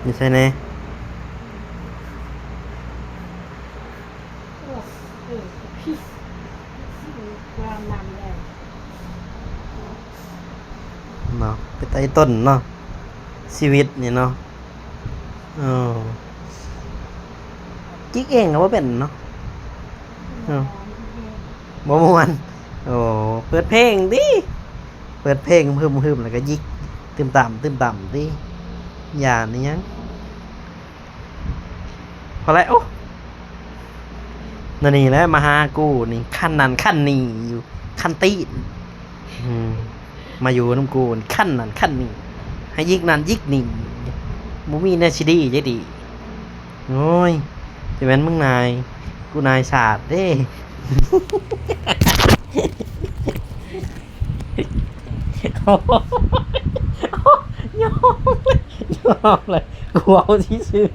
ຢູ່ໃສແດ່? ເນາະ ເປັນຕາອີ່ຕົນເນາະ ຊີວິດນີ້ເນາະ. ເອີ ຈິກເອງກໍບໍ່ເປັນເນາະ. ເອີ ບໍ່ມ່ວນ. ໂອ້ ເປີດເພງຕິ ເປີດເພງຮຶມໆ ແລ້ວກໍຢິກຕຶມຕາມ ຕຶມຕາມຕິ ຢ້ານອີ່ຫຍັງ. ພໍແລ້ວ ໂອ້ ນັ້ນນີ້ແຫຼະ ມາຫາກູນີ້ ຄັນນັ້ນຄັນນີ້ຢູ່ ຄັນຕີນ. ອືມ ມາຢູ່ນຳກູນີ້ ຄັນນັ້ນຄັນນີ້ ໃຫ້ຢິກນັ້ນຢິກນີ້ ບໍ່ມີແນວຊິດີຈັກດີ. ໂອ້ຍ ຈະແມ່ນມຶງນາຍ ກູນາຍສາດເດ້. ຍອມ ຍອມເລີຍ ກູເວົ້າຊື່ໆ.